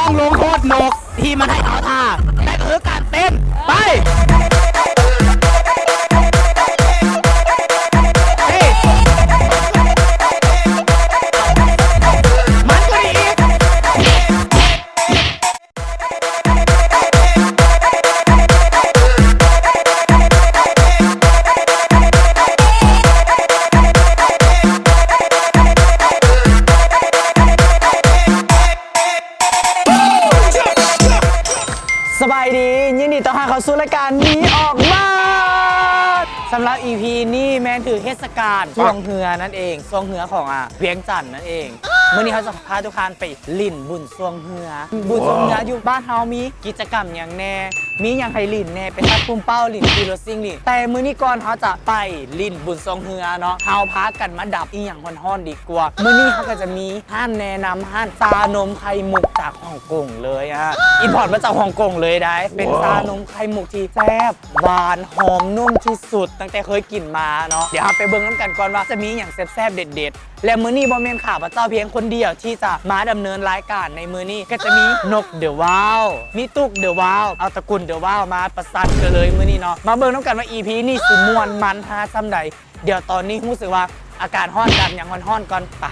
ຕ້ອງລົງໂທດນົກທີ່ມັນໃຫ້ເຮົາທ່າ ແຕ່ກໍຄືການເຕັ້ນ. ໄປ! ເອີ ມັນກໍດີອີກ. ສະບາຍດີ ຍິນດີຕ້ອນຮັບເຂົ້າສູ່ລາຍການໜີອອກບ້ານ. ສຳລັບອີພີນີ້ແມ່ນຖືກເທດສະການຊ່ວງເຮືອນັ້ນເອງ ຊ່ວງເຮືອຂອງ ອາ ວຽງຈັນນັ້ນເອງ. ມື້ນີ້ເຮົາຈະພາທຸກທ່ານໄປຫຼິ້ນບຸນຊ່ວງເຮືອ. ບຸນຊ່ວງເຮືອຢູ່ບ້ານເຮົາມີກິດຈະກຳຫຍັງແດ່ ມີຫຍັງໃຫ້ຫຼິ້ນແດ່ ໄປສັດປຸ້ມເປົ້າ ຫຼິ້ນຂີ່ລົດຊິ່ງ ຫຼິ້ນ. ແຕ່ມື້ນີ້ກ່ອນເຮົາຈະໄປຫຼິ້ນບຸນຊ່ວງເຮືອເນາະ ເຮົາພາກັນມາດັບອີ່ຫຍັງຮ້ອນໆດີກວ່າ. ມື້ນີ້ເຮົາກໍຈະມີຮ້ານແນະນຳ ຮ້ານຊານົມໄຂ່ມຸກຈາກຮ່ອງກົງເລີຍ ອາ ອິມພອດມາຈາກຮ່ອງກົງເລີຍໄດ໋. ເປັນຊານົມໄຂ່ມຸກທີ່ແຊບ ຫວານ ຫອມ ນຸ້ມທີ່ສຸດຕັ້ງແຕ່ເຄີຍກິນມາເນາະ. ດຽວເຮົາໄປເບິ່ງນຳກັນກ່ອນວ່າຈະມີຫຍັງແຊບໆເດັດໆ. ແລະ ມື້ນີ້ບໍ່ແມ່ນຂ້າພະເຈົ້າພຽງຄົນດຽວທີ່ຈະມາດຳເນີນລາຍການໃນມື້ນີ້ ກໍຈະມີນົກເດີວາວ ມີຕຸກເດີວາວ ເອົາຕະກຸນເດີວາວມາປະຊັນກັນເລີຍມື້ນີ້ເນາະ. ມາເບິ່ງນຳກັນວ່າອີພີນີ້ຊິມ່ວນມັນຮາສ່ຳໃດ. ດຽວຕອນນີ້ຮູ້ສຶກວ່າອາກາດຮ້ອນ ດັບຫຍັງຮ້ອນໆກ່ອນ ປະ.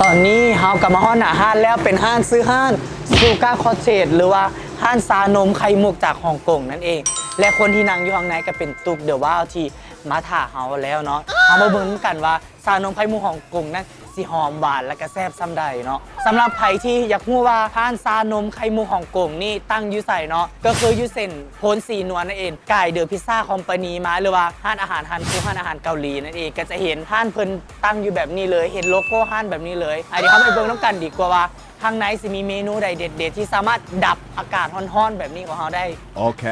ຕອນນີ້ເຮົາກໍມາຮອດໜ້າຮ້ານແລ້ວ ເປັນຮ້ານ ຊື່ຮ້ານ Sugar Cottage ຫຼືວ່າຮ້ານຊານົມໄຂ່ມຸກຈາກຮ່ອງກົງນັ້ນເອງ. ແລະ ຄົນທີ່ນັ່ງຢູ່ຂ້າງໃນກໍເປັນຕຸກເດີວາວທີ່ມາຖ້າເຮົາແລ້ວເນາະ. ເຮົາມາເບິ່ງນຳກັນວ່າຊານົມໄຂ່ມຸກຮ່ອງກົງນັ້ນຊິຫອມຫວານ ແລະ ກະແຊບສ່ຳໃດເນາະ. ສຳລັບໃຜທີ່ຢາກຮູ້ວ່າຮ້ານຊານົມໄຂ່ມຸກຮ່ອງກົງນີ້ຕັ້ງຢູ່ໃສເນາະ ກໍຄືຢູ່ເສັ້ນ ໂພນສີນວນນັ້ນເອງ ກາຍເດີພິຊຊາຄອມພານີມາ ຫຼືວ່າຮ້ານອາຫານຮັນຄຸກ ຮ້ານອາຫານເກົາຫຼີນັ້ນເອງ ກໍຈະເຫັນຮ້ານເພິ່ນຕັ້ງຢູ່ແບບນີ້ເລີຍ ເຫັນໂລໂກ້ຮ້ານແບບນີ້ເລີຍ. ອາ ດຽວເຮົາໄປເບິ່ງນຳກັນດີກວ່າວ່າ ທາງໃນຊິມີເມນູໃດເດັດໆ ທີ່ສາມາດດັບອາກາດຮ້ອນໆແບບນີ້ຂອງເຮົາໄດ້. ໂອເຄ.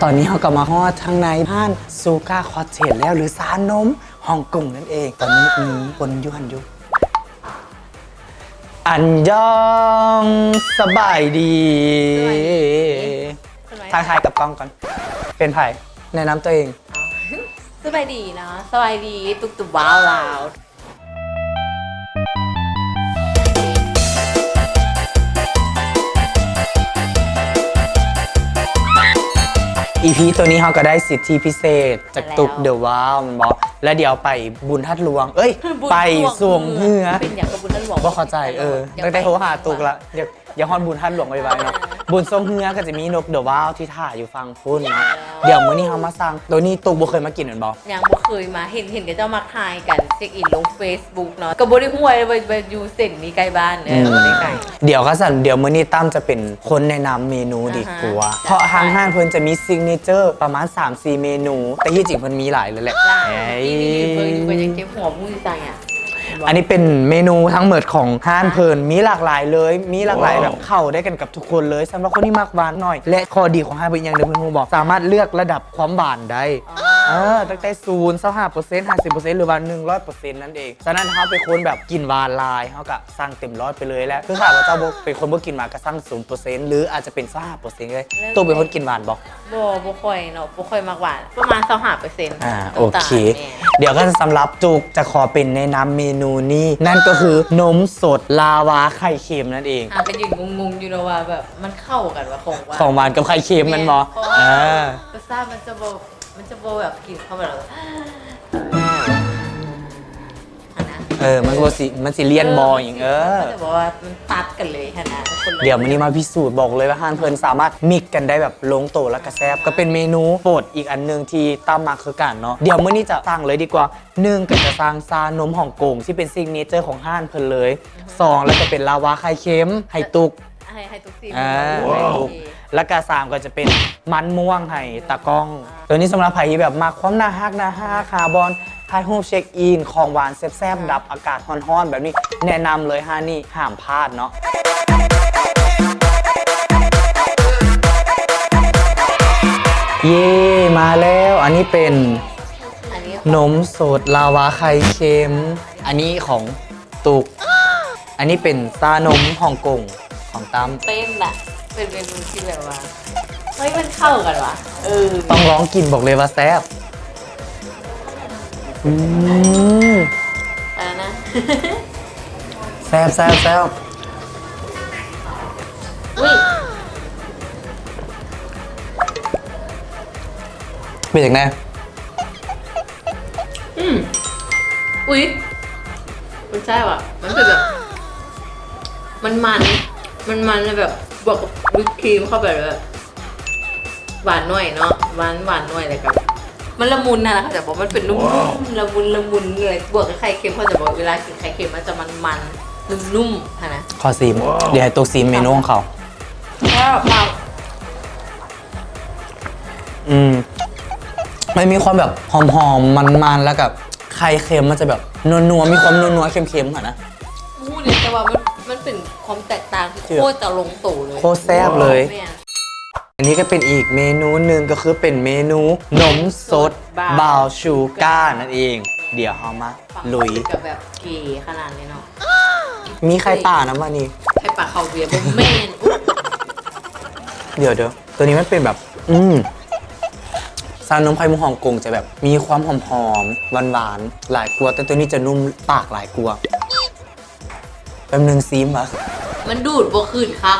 ຕອນນີ້ເຮົາກໍມາຮອດທາງໃນຮ້ານ Sugar Cottage ແລ້ວ ຫຼືຊານົມຮ່ອງກົງນັ້ນເອງ. ຕອນນີ້ມີຄົນຢູ່ຫັ້ນຢູ່. ອັນຢອງ ສະບາຍດີ. ສະບາຍດີ. ທັກທາຍກັບກ້ອງກ່ອນ. ເປັນໃຜ? ແນະນຳຕົວເອງ. ອໍ ສະບາຍດີເນາະ ສະບາຍດີ ຕຸກຕຸບວ້າວລາວ. ອີພີໂຕນີ້ເຮົາກໍໄດ້ສິດທິພິເສດ ຈາກຕຸກເດີວາວແມ່ນບໍ່? ແລ້ວດຽວໄປບຸນທາດຫຼວງ ເອີຍ ໄປຊ່ວງເຮືອ. ເປັນຫຍັງກັບບຸນທາດຫຼວງ? ບໍ່ເຂົ້າໃຈ ເອີ ຕັ້ງແຕ່ໂທຫາຕຸກລະ ຢາກ ຢາກຮອດບຸນທາດຫຼວງໄວໆເນາະ. ບຸນຊ່ວງເຮືອກໍຈະມີນົກເດີວາວທີ່ຖ້າຢູ່ຝັ່ງພຸ້ນເນາະ. ດຽວມື້ນີ້ເຮົາມາສັ່ງ ໂຕນີ້ຕຸກບໍ່ເຄີຍມາກິນແມ່ນບໍ່? ຍັງບໍ່ເຄີຍມາ ເຫັນ ເຫັນເຂົາເຈົ້າມັກຖ່າຍກັນ ເຊັກອິນລົງເຟສບຸກເນາະ ກໍບໍ່ໄດ້ຮູ້ວ່າ ວ່າຢູ່ເສັ້ນນີ້ໃກ້ບ້ານ ເອີ ບໍ່ໄດ້ໄກ. ດຽວຄັນຊັ້ນ ດຽວມື້ນີ້ຕັ້ມຈະເປັນ ຄົນແນະນຳເມນູດີກວ່າ ເພາະທາງຮ້ານເພິ່ນຈະມີຊິກເນເຈີປະມານສາມສີ່ເມນູ ແຕ່ທີ່ຈິງເພິ່ນມີຫຼາຍເລີຍແຫຼະ. ເບິ່ງຢູ່ກໍຍັງເຈັບຫົວ ບໍ່ຮູ້ຊິສັ່ງຫຍັງ. ອັນນີ້ເປັນເມນູທັງໝົດຂອງຮ້ານເພິ່ນ ມີຫຼາກຫຼາຍເລີຍ ມີຫຼາກຫຼາຍແບບ ເຂົ້າໄດ້ກັນກັບທຸກຄົນເລີຍ ສຳລັບຄົນທີ່ມັກຫວານໜ້ອຍ ແລະ ຂໍ້ດີຂອງຮ້ານເພິ່ນອີກຢ່າງໜຶ່ງ ເພິ່ນຮູ້ບໍ່ ສາມາດເລືອກລະດັບຄວາມຫວານໄດ້ ເອີ ຕັ້ງແຕ່ສູນ ຊາວຫ້າເປີເຊັນ ຫ້າສິບເປີເຊັນ ຫຼືວ່າ ໜຶ່ງຮ້ອຍເປີເຊັນ ນັ້ນເອງ. ສະນັ້ນເຮົາເປັນຄົນແບບກິນຫວານຫຼາຍ ເຮົາກະ ສັ່ງເຕັມຮ້ອຍໄປເລີຍ ແລະ ຄືຖ້າວ່າເຈົ້າບໍ່ເປັນຄົນບໍ່ກິນຫວານກໍສັ່ງສູນເປີເຊັນ ຫຼືອາດຈະເປັນຊາວຫ້າເປີເຊັນເລີຍ. ຕຸກເປັນຄົນກິນຫວານບໍ່? ບໍ່ ບໍ່ຄ່ອຍເນາະ ບໍ່ຄ່ອຍມັກຫວານ ປະມານຊາວຫ້າເປີເຊັນ. ອາ ໂອເຄ ດຽວກໍສຳລັບຕຸກຈະຂໍເປັນແນະນຳເມນູນີ້ ນັ້ນກໍຄືນົມສົດລາວາໄຂ່ເຄັມນັ້ນເອງ. ຫາກໍຢືນງົງໆຢູ່ເນາະວ່າແບບມັນເຂົ້າກັນວ່າ ຂອງຫວານ ຂອງຫວານກັບໄຂ່ເຄັມແມ່ນບໍ່? ເອີ ລົດຊາດມັນຈະບໍ່ ມັນຈະບໍ່ແບບກິນເຂົ້າໄປແລ້ວ ຫັ້ນນະ ເອີ ມັນກໍບໍ່ຊິ ມັນຊິລຽນບໍ່ຫຍັງ ເອີ ເອີ ມັນຈະບອກວ່າມັນຕັດກັນເລີຍຫັ້ນນະ ຄົນລະ ດຽວມື້ນີ້ມາພິສູດ ບອກເລີຍວ່າຮ້ານເພິ່ນສາມາດມິກກັນໄດ້ແບບລົງໂຕ ແລ້ວກໍແຊບ ກໍເປັນເມນູໂປດອີກອັນໜຶ່ງທີ່ຕາມມັກຄືກັນເນາະ. ດຽວມື້ນີ້ຈະສັ່ງເລີຍດີກວ່າ ໜຶ່ງ ກໍຈະສັ່ງຊານົມຮ່ອງກົງທີ່ເປັນຊິກເນເຈີຂອງຮ້ານເພິ່ນເລີຍ ສອງ ແລ້ວກໍເປັນລາວາໄຂ່ເຄັມໃຫ້ຕຸກ ໃຫ້ ໃຫ້ຕຸກຊີມ ອ່າ ໂອເຄ ແລ້ວກະສາມກໍຈະເປັນມັນມ່ວງໃຫ້ຕາກ້ອງ. ໂຕນີ້ສຳລັບໃຜທີ່ແບບມັກຄວາມໜ້າຮັກ ໜ້າຮັກ ຫາບ່ອນຖ່າຍຮູບເຊັກອິນ ຂອງຫວານແຊບໆ ດັບອາກາດຮ້ອນໆແບບນີ້ ແນະນຳເລີຍຮ້ານນີ້ ຫ້າມພາດເນາະ. ເຢ້ ມາແລ້ວ ອັນນີ້ເປັນ ອັນນີ້ ນົມສົດລາວາໄຂ່ເຄັມ ອັນນີ້ຂອງຕຸກ. ອັນນີ້ເປັນຊານົມຮ່ອງກົງຂອງຕັ້ມ. ເຕັ້ນນະ ເປັນເມນູທີ່ແບບວ່າ ເຮີ້ຍ ມັນເຂົ້າກັນວະ. ເອີ ຕ້ອງລອງກິນ ບອກເລີຍວ່າແຊບ. ອືມ ໄປແລ້ວນະ. ແຊບ ແຊບ ແຊບ. ອຸ້ຍ ເປັນຈັ່ງໃດ? ອືມ ອຸ້ຍ ມັນແຊບອະ. ມັນເປັນແບບ ມັນມັນ ມັນມັນ ແລ້ວແບບບວກກັບວິບຄຣີມເຂົ້າໄປ ແລ້ວແບບຫວານໜ້ອຍເນາະ ຫວານ ຫວານໜ້ອຍ ແລ້ວກໍມັນລະມຸນນະ ເຂົ້າໃຈບໍ່? ມັນເປັນນຸ້ມໆ ລະມຸນ ລະມຸນເລີຍ ບວກກັບໄຂ່ເຄັມ ເຂົ້າໃຈບໍ່? ເວລາກິນໄຂ່ເຄັມມັນຈະມັນໆ ນຸ້ມໆ ຫັ້ນນະ. ຂໍຊີມ ດຽວໃຫ້ຕຸກຊີມເມນູຂອງເຂົາ. ແຊບ ອືມ ມັນມີຄວາມແບບຫອມໆ ມັນໆ ແລ້ວກໍໄຂ່ເຄັມມັນຈະແບບນົວໆ ມີຄວາມນົວໆ ເຄັມໆ ຫັ້ນນະ. ຮູ້ເດ ແຕ່ວ່າມັນ ມັນເປັນຄວາມແຕກຕ່າງທີ່ໂຄດຈະລົງໂຕເລີຍ ໂຄດແຊບເລີຍ. ແມ່ນ ອັນນີ້ກໍເປັນອີກເມນູໜຶ່ງ ກໍຄືເປັນເມນູນົມສົດ ບາວຊູການັ້ນເອງ. ດຽວເຮົາມາລຸຍ. ກໍແບບເກຂະໜາດນີ້ເນາະ. ມີໄຂ່ປານຳບໍ່ນີ້? ໄຂ່ປາຄາວເວຍ ບໍ່ແມ່ນ. ດຽວໆ ໂຕນີ້ມັນເປັນແບບ ອືມ ຊານົມໄຂ່ມຸກຮ່ອງກົງຈະແບບມີຄວາມຫອມໆ ຫວານໆ ຫຼາຍກວ່າ ແຕ່ໂຕນີ້ຈະນຸ້ມປາກຫຼາຍກວ່າ. ແປັບໜຶ່ງ ຊີມວະ ມັນດູດບໍ່ຄືນຄັກ.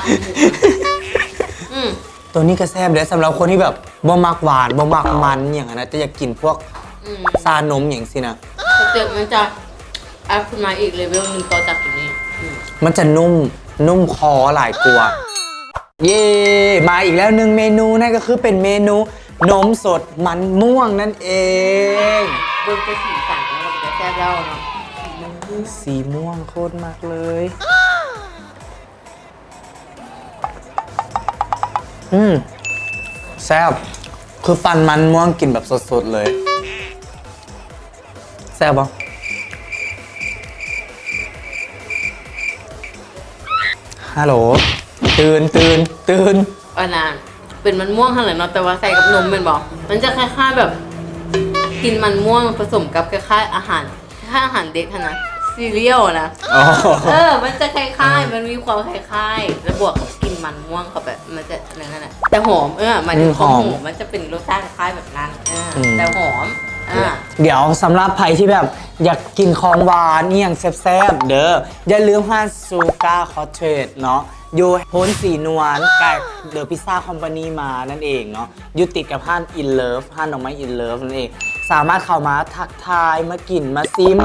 ອືມ ໂຕນີ້ກໍແຊບເດ້ ສຳລັບຄົນທີ່ແບບບໍ່ມັກຫວານ ບໍ່ມັກມັນຫຍັງຫັ້ນນະ ແຕ່ຢາກກິນພວກ ອືມ ຊານົມຫຍັງຊີ້ນະ. ສະເຕັບມັນຈະອັບຂຶ້ນມາອີກເລເວວໜຶ່ງຕໍ່ຈາກໂຕນີ້. ອືມ ມັນຈະນຸ້ມ ນຸ້ມຄໍຫຼາຍກວ່າ. ເຢ້ ມາອີກແລ້ວໜຶ່ງເມນູ ນັ້ນກໍຄືເປັນເມນູນົມສົດມັນມ່ວງນັ້ນເອງ. ເບິ່ງແຕ່ສີສັນກໍແຊບແລ້ວເນາະ. ສີມ່ວງໂຄດມັກເລີຍ. ອືມ ແຊບ ຄືປັ່ນມັນມ່ວງກິນແບບສົດໆ ເລີຍ. ແຊບບໍ່? ຮັລໂຫຼ ຕື່ນ ຕື່ນ ຕື່ນ. ອັນນັ້ນເປັນມັນມ່ວງຫັ້ນແຫຼະເນາະ ແຕ່ວ່າໃສ່ກັບນົມແມ່ນບໍ່? ມັນຈະຄ້າຍໆ ແບບ ກິນມັນມ່ວງປະສົມກັບຄ້າຍໆ ອາຫານ ຄ້າຍອາຫານເດັກຫັ້ນນະ ຊີຣຽວນະ. ອໍ ເອີ ມັນຈະຄ້າຍໆ ມັນມີຄວາມຄ້າຍໆ ແລ້ວບວກກັບກິ່ນມັນມ່ວງເຂົ້າໄປ ມັນຈະນັ້ນນະ ແຕ່ຫອມ. ເອີ ໝາຍເຖິງຄວາມຫອມ ມັນຈະເປັນລົດຊາດຄ້າຍແບບນັ້ນ. ເອີ ແຕ່ຫອມ. ອ່າ ດຽວສຳລັບໃຜທີ່ແບບຢາກກິນຂອງຫວານອີ່ຫຍັງແຊບໆ ເດີ ຢ່າລືມຮ້ານຊູກາຄອດເທຈເນາະ ຢູ່ໂພນສີນວນ ໃກ້ເດີພິຊຊາຄອມພານີມານັ້ນເອງເນາະ. ຢູ່ຕິດກັບຮ້ານ In Love ຮ້ານດອກໄມ້ In Love ນັ້ນເອງ. ສາມາດເຂົ້າມາທັກທາຍ ມາກິນ ມາຊີມ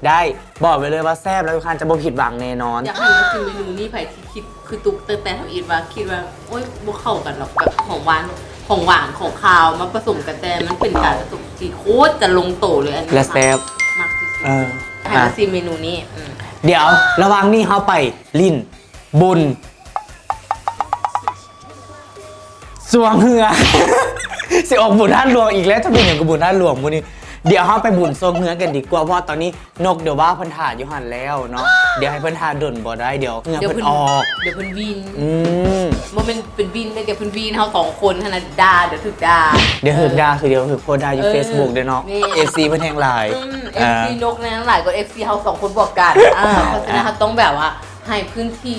ໄດ້. ບອກໄວ້ເລີຍວ່າແຊບ ແລ້ວທຸກທ່ານຈະບໍ່ຜິດຫວັງແນ່ນອນ. ຢາກໃຫ້ມາກິນເມນູນີ້ ໃຜທີ່ຄິດຄືຕຸກຕັ້ງແຕ່ທຳອິດວ່າ ຄິດວ່າ ໂອ້ຍ ບໍ່ເຂົ້າກັນດອກ ແບບຂອງຫວານ ຂອງຫວານ ຂອງຄາວມາປະສົມກັນ ແຕ່ມັນເປັນການປະສົມທີ່ໂຄດຈະລົງໂຕເລີຍ. ອັນນີ້ ແລະ ແຊບ ມັກທີ່ສຸດ. ເອີ ໃຫ້ມາຊີມເມນູນີ້. ອືມ ດຽວລະຫວ່າງນີ້ເຮົາໄປຫຼິ້ນ ບຸນຊ່ວງເຮືອ ຊິອອກບຸນທາດຫຼວງອີກແລ້ວ. ຈະເປັນຫຍັງກັບບຸນທາດຫຼວງມື້ນີ້? ດຽວເຮົາໄປບຸນຊ່ວງເຮືອກັນດີກວ່າ ເພາະວ່າຕອນນີ້ນົກເດີວ່າເພິ່ນຖ້າຢູ່ຫັ້ນແລ້ວເນາະ. ດຽວໃຫ້ເພິ່ນຖ້າດົນບໍ່ໄດ້ ດຽວເຫື່ອເພິ່ນອອກ ດຽວເພິ່ນວິນ. ອືມ ບໍ່ແມ່ນເປັນວິນເດ້ ດຽວເພິ່ນວິນເຮົາສອງຄົນຫັ້ນນະ. ດ່າ ດຽວຖືກດ່າ ດຽວຖືກດ່າ ຄືດຽວຖືກໂພດດ່າຢູ່ເຟສບຸກເດ້ເນາະ. ແມ່ນ ເອັຟຊີເພິ່ນແຮ່ງຫຼາຍ. ອືມ ເອັຟຊີນົກແຮ່ງຫຼາຍກວ່າເອັຟຊີເຮົາສອງຄົນບວກກັນ. ເອີ ເພາະສະນັ້ນເຮົາຕ້ອງແບບວ່າ ໃຫ້ພື້ນທີ່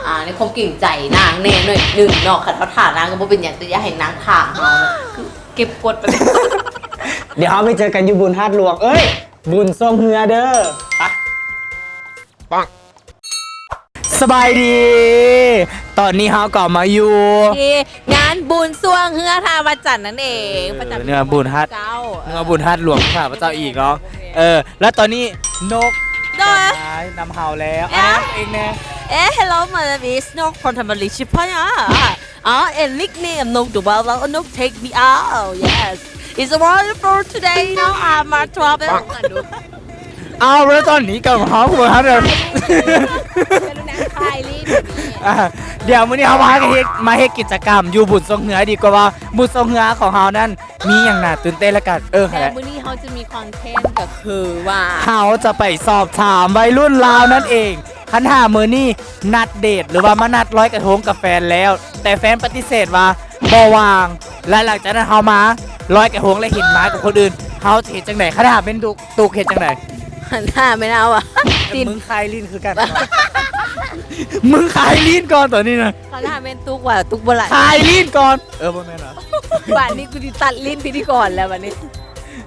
ອ່າ ໃນຄວາມເກງໃຈນາງແນ່ໜ້ອຍໜຶ່ງເນາະ. ຄັນເຮົາຖ້ານາງກໍບໍ່ເປັນຫຍັງ ແຕ່ຢ່າໃຫ້ນາງຖ້າເຮົາ ຄືເກັບກົດໄປ. ດຽວເຮົາໄປເຈີກັນຢູ່ບຸນທາດຫຼວງ ເອີຍ ບຸນຊ່ວງເຮືອເດີ. ສະບາຍດີ ຕອນນີ້ເຮົາກໍມາຢູ່ທີ່ງານບຸນຊ່ວງເຮືອທ່າພະຈັນນັ້ນເອງ. ເອີ ພະຈັນເໜືອບຸນທາດ ເຈົ້າ ເໜືອບຸນທາດຫຼວງທ່າພະເຈົ້າອີກເນາະ. ເອີ ແລ້ວຕອນນີ້ນົກ ໂດຍ ນຳເຮົາແລ້ວ. ເອີ ແນະນຳເອງແດ່. ເອີ Hello, my name is ນົກ ພອນທຳມະລິ ຊິພະຍາ ເອີ and nickname ນົກ The Wild Wild ນົກ take me out. Yes, it's a wonderful today, you know, I'm a travel. ເອົາ ແລ້ວຕອນນີ້ກໍເຮົາກໍບໍ່ທັນໄດ້ ດຽວມື້ນີ້ເຮົາມາເຮັດ ມາເຮັດກິດຈະກຳຢູ່ບຸນຊ່ວງເຮືອ ດີກວ່າວ່າບຸນຊ່ວງເຮືອຂອງເຮົານັ້ນ ມີຫຍັງໜ້າຕື່ນເຕັ້ນລະກັນ. ເອີ ແລ້ວມື້ນີ້ເຮົາຈະມີຄອນເທັນກໍຄືວ່າ ເຮົາຈະໄປສອບຖາມໄວລຸ້ນລາວນັ້ນເອງ. ຄັນຖ້າມື້ນີ້ນັດເດດ ຫຼືວ່າມານັດລອຍກະທົງກັບແຟນແລ້ວ ແຕ່ແຟນປະຕິເສດວ່າບໍ່ວ່າງ ແລະ ຫຼັງຈາກນັ້ນເຮົາມາລອຍກະທົງ ແລະ ເຫັນມາກັບຄົນອື່ນ ເຮົາຈະເຮັດຈັ່ງໃດ? ຄັນຖ້າເປັນຕຸກ ຕຸກເຮັດຈັ່ງໃດ? ຄັນຖ້າແມ່ນເຮົາອະ ມຶງຄາຍຫຼິ້ນຄືກັນ. ມຶງຂາຍລີ້ນກ່ອນຕອນນີ້ນະ. ຄັນຖ້າແມ່ນຕຸກວ່າຕຸກບໍ່ຫຼາຍ ຂາຍລີ້ນກ່ອນ. ເອີ ບໍ່ແມ່ນຫວາ? ບາດນີ້ກູຊິຕັດລີ້ນພິທີກອນແລ້ວບາດນີ້.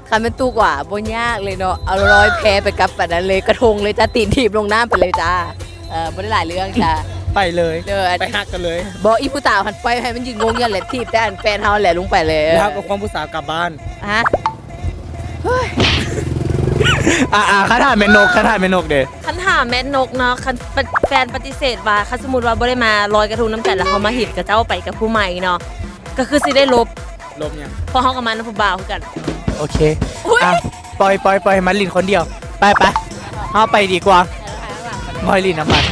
ຄັນແມ່ນຕຸກວ່າບໍ່ຍາກເລີຍເນາະ ເອົາລອຍແພໄປກັບອັນນັ້ນເລີຍ ກະທົງເລີຍຈ້າ ຕີນຖີບລົງນ້ຳໄປເລີຍຈ້າ. ເອີ ບໍ່ໄດ້ຫຼາຍເລື່ອງຈ້າ ໄປເລີຍ. ເອີ ໄປຮັກກັນເລີຍ. ບໍ່ ອີຜູ້ສາວຫັ້ນປ່ອຍໃຫ້ມັນຢືນງົງຢູ່ຫັ້ນແຫຼະ ຖີບແຕ່ອັນແຟນເຮົາແຫຼະລົງໄປເລີຍ ແລ້ວເຮົາກໍຄວາມຜູ້ສາວກັບບ້ານ. ຮະ? ເຮີ້ຍ ອ່າໆ ຄັນຖ້າແມ່ນນົກ ຄັນຖ້າແມ່ນນົກເດ? ຄັນຖ້າແມ່ນນົກເນາະ ຄັນແຟນປະຕິເສດວ່າ ຄັນສົມມຸດວ່າບໍ່ໄດ້ມາລອຍກະທົງນຳກັນ ແລ້ວເຮົາມາເຫັນເຂົາເຈົ້າໄປກັບຜູ້ໃໝ່ເນາະ ກໍຄືຊິໄດ້ລົບ. ລົບຫຍັງ? ເພາະເຮົາກໍມານຳຜູ້ບ່າວຄືກັນ. ໂອເຄ. ອຸ້ຍ ອ່ະ ປ່ອຍ ປ່ອຍ ປ່ອຍມັນຫຼິ້ນຄົນດຽວ. ໄປ ໄປ ເຮົາໄປດີກວ່າ ບໍ່ໃຫ້ຫຼິ້ນນຳມັນ.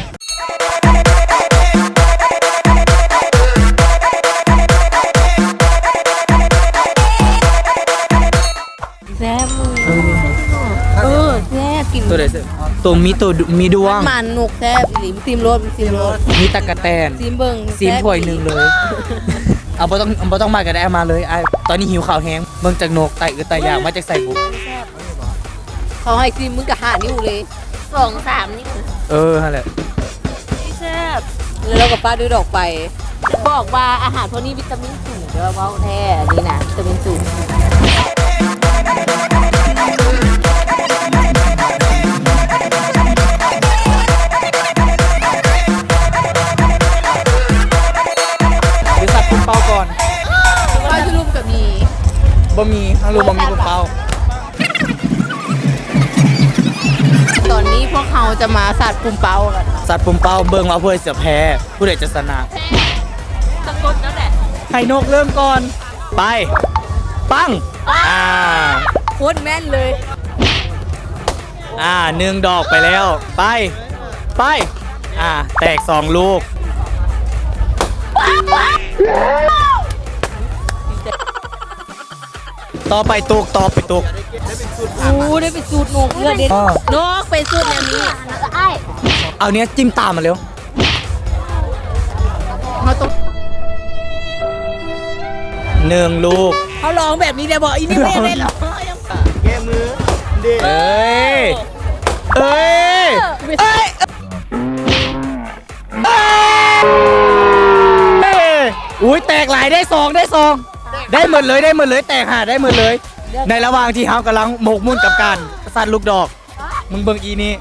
ແຊບ ເອີ ແຊບ ກິນ ໂຕໃດແຊບ? ໂຕມີ ໂຕມີດ້ວງ ມັນນົກແຊບອີ່ຫຼີ. ຊີມໂລດ ຊີມໂລດ ມີຕັກກະແຕນ ຊີມເບິ່ງ ຊີມຖ້ວຍໜຶ່ງເລີຍ. ເອົາ ບໍ່ຕ້ອງ ບໍ່ຕ້ອງມາກໍໄດ້ ເອົາມາເລີຍ. ອ້າຍ ຕອນນີ້ຫິວເຂົ້າແຮງ ເບິ່ງຈາກນົກ ໄຕເອື້ອໄຕຢາກມາຈາກໃສບຸ? ເຂົາໃຫ້ຊີມ ມຶງກໍຫ້ານິ້ວເລີຍ ສອງສາມນິ້ວ. ເອີ ຫັ້ນແຫຼະ ແຊບ. ແລ້ວເຮົາກໍປະດືດອກໄປ ບອກວ່າອາຫານພວກນີ້ວິຕາມິນສູງເດີ ເວົ້າແທ້ ອັນນີ້ນະ ວິຕາມິນສູງ. ຫຼືສັດປຸ້ມເປົ້າກ່ອນ? ເຮົາຢູ່ລຸ່ມກໍມີ ບໍ່ມີ ທາງລຸ່ມບໍ່ມີປຸ້ມເປົ້າ. ຕອນນີ້ພວກເຮົາຈະມາສັດປຸ້ມເປົ້າກັນ. ສັດປຸ້ມເປົ້າ ເບິ່ງວ່າຜູ້ໃດຈະແພ້ ຜູ້ໃດຈະຊະນະ. ສະກົດແລ້ວແຫຼະ ໃຫ້ນົກເລີ່ມກ່ອນ. ໄປ ປັງ ອ່າ ໂຄດແມ່ນເລີຍ. ອ່າ ໜຶ່ງດອກໄປແລ້ວ. ໄປ ໄປ ອ່າ ແຕກສອງລູກ. ຕໍ່ໄປຕຸກ ຕໍ່ໄປຕຸກ. ໂອ້ ໄດ້ໄປສູດນົກເທື່ອເດ. ອໍ ນົກໄປສູດແນວນີ້. ເອົາເນຍຈິ້ມຕາມມາເລັວ. ເຮົາຕ້ອງ ໜຶ່ງລູກ. ເຮົາລອງແບບນີ້ໄດ້ບໍ່? ອີນີ້ບໍ່ໄດ້ເລີຍ. ແກ້ມືເດ້. ເອີຍ ເອີຍ ເອີຍ. ເອີຍ ອຸ້ຍ ແຕກຫຼາຍ ໄດ້ສອງ ໄດ້ສອງ ໄດ້ໝົດເລີຍ ໄດ້ໝົດເລີຍ ແຕກຫ້າ ໄດ້ໝົດເລີຍ. ໃນລະຫວ່າງທີ່ເຮົາກຳລັງໝົກໝຸ່ນກັບການສັດລູກດອກ ມຶງເບິ່ງອີນີ້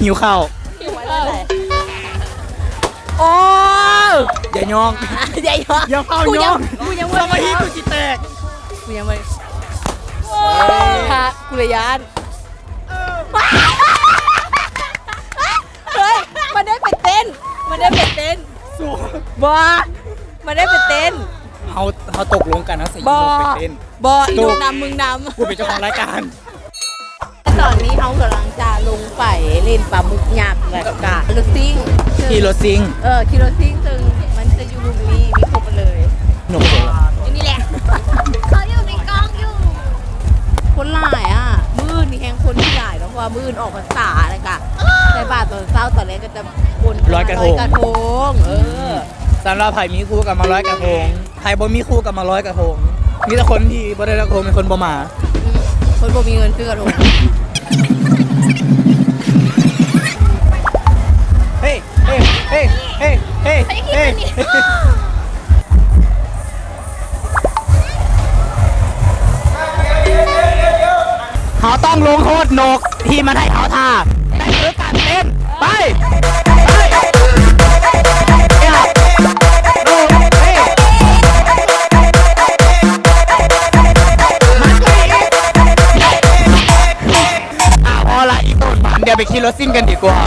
ຫິວເຂົ້າ ຫິວເຂົ້າ. ໂອ້ ຢ່າຍ້ອງ ຢ່າຍ້ອງ ຢ່າເຝົ້າຍ້ອງ ສະມາທິກູຊິແຕກ ກູຍັງບໍ່ໄດ້ ພະ ກູລະຢ້ານ. ເຮີ້ຍ ມັນໄດ້ໄປເຕັ້ນ ມັນໄດ້ໄປເຕັ້ນ. ບໍ່ ມັນໄດ້ໄປເຕັ້ນ. ເຮົາ ເຮົາຕົກລົງກັນ ເຮົາຊິ ບໍ່ ລົງໄປເຕັ້ນ. ບໍ່ ອີ ຕົກ ນຳ ມຶງນຳ ກູເປັນເຈົ້າຂອງລາຍການ. ຕອນນີ້ເຮົາກຳລັງຈະລົງໄປຫຼິ້ນປາໝຶກຍັກ ແລ້ວກະລົດຊິ່ງ ຂີ່ລົດຊິ່ງ ເອີ ຂີ່ລົດຊິ່ງ ເຊິ່ງມັນຈະຢູ່ລຸ່ມນີ້ ມີຄົບໝົດເລີຍ. ນົກເຂົາຢູ່ນີ້ແຫຼະ ເຂົາຢູ່ໃນກ້ອງຢູ່. ຄົນຫຼາຍອະ ມື້ອື່ນນີ້ແຮງຄົນຊິຫຼາຍເນາະ ເພາະວ່າມື້ອື່ນອອກພັນສາ ແລ້ວກະໃສ່ບາດຕອນເຊົ້າ ຕອນແລງກໍຈະຄົນ ລອຍກະທົງ ລອຍກະທົງ ເອີ. ສຳລັບໃຜມີຄູ່ກໍມາລອຍກະທົງ ໃຜບໍ່ມີຄູ່ກໍມາລອຍກະທົງ. ມີແຕ່ຄົນທີ່ບໍ່ໄດ້ລອຍກະທົງ ເປັນຄົນບໍ່ມາ ອືມ ຄົນບໍ່ມີເງິນຊື້ກະທົງ. ເຮີ້ຍ ເຮີ້ຍ ເຮີ້ຍ ເຮີ້ຍ ເຮີ້ຍ. ເຮົາຕ້ອງລົງໂທດນົກທີ່ມັນໃຫ້ເຮົາທ່າ ແຕ່ຄືການເຕັ້ນ. ໄປ ໄປ ເອີ ມາ ອ່າ ພໍລະ ອີໂຕນ ດຽວໄປຂີ່ລົດຊິ່ງກັນດີກວ່າ.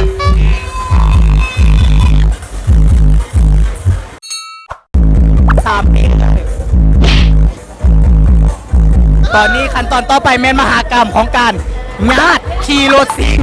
ສາມປີ ຕອນນີ້ຂັ້ນຕອນຕໍ່ໄປແມ່ນມະຫາກຳຂອງການຍາດຂີ່ລົດຊິ່ງ.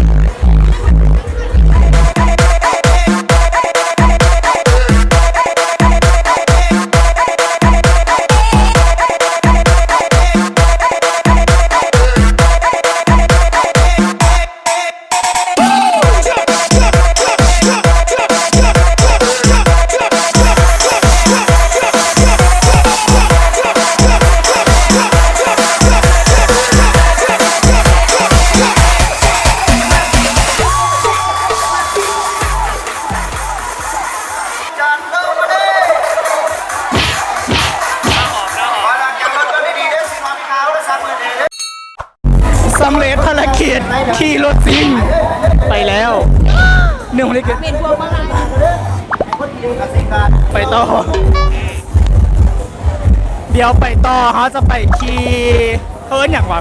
ສຳເລັດພາລະກິດ ຂີ່ລົດຊິ່ງໄປແລ້ວ ໜຶ່ງພາລະກິດ ເປັນພວກມາລາຍ ໄປຕໍ່ ດຽວໄປຕໍ່ ເຮົາຈະໄປຂີ່ ເຂົາເອີ້ນຫຍັງວະ?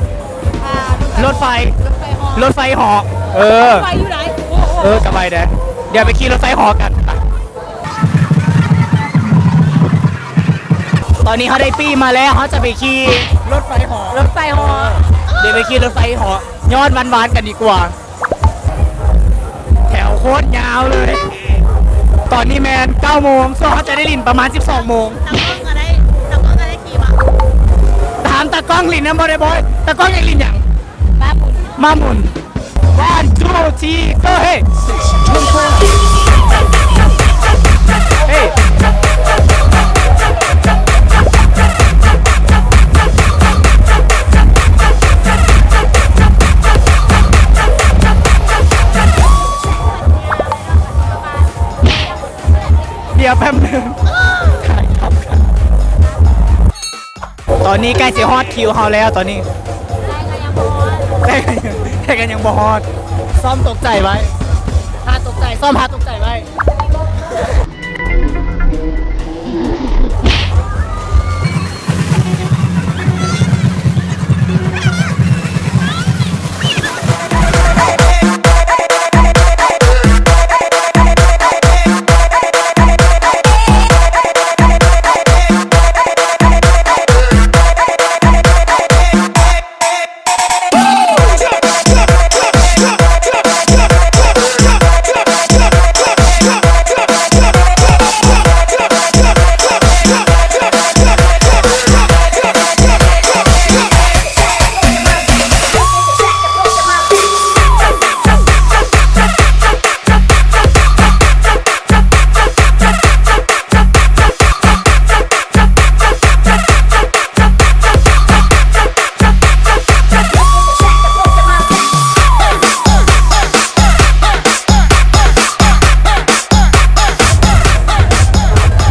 ອ່າ ລົດໄຟ ລົດໄຟເຫາະ ລົດໄຟເຫາະ ເອີ ລົດໄຟຢູ່ໃດ? ໂອ້ໂຫ ເອີ ສະບາຍເດ້ ດຽວໄປຂີ່ລົດໄຟເຫາະກັນ. ຕອນນີ້ເຮົາໄດ້ປີ້ມາແລ້ວ ເຮົາຈະໄປຂີ່ລົດໄຟເຫາະ ລົດໄຟເຫາະ ດຽວໄປຂີ່ລົດໄຟເຫາະ ຍ້ອນຫວານໆກັນດີກວ່າ. ແຖວໂຄດຍາວເລີຍ ຕອນນີ້ແມ່ນເກົ້າໂມງ ສ່ວນເຮົາຈະໄດ້ຫຼິ້ນປະມານສິບສອງໂມງ. ຕາກ້ອງກໍໄດ້ ຕາກ້ອງກໍໄດ້ຂີ່ມາ ຖາມຕາກ້ອງຫຼິ້ນນຳບໍ່ໄດ້ບໍ? ຕາກ້ອງຢາກຫຼິ້ນຫຍັງ? ມ້າໝຸນ ມ້າໝຸນ One two three go hey ເດຽວແປັບໜຶ່ງ ຖ່າຍທຳກັນ ຕອນນີ້ໃກ້ຊິຮອດຄິວເຮົາແລ້ວຕອນນີ້ ແຕ່ກໍຍັງ ແຕ່ກໍຍັງບໍ່ຮອດ ຊ້ອມຕົກໃຈໄວ້ ຖ້າຕົກໃຈ ຊ້ອມຖ້າຕົກໃຈໄວ້.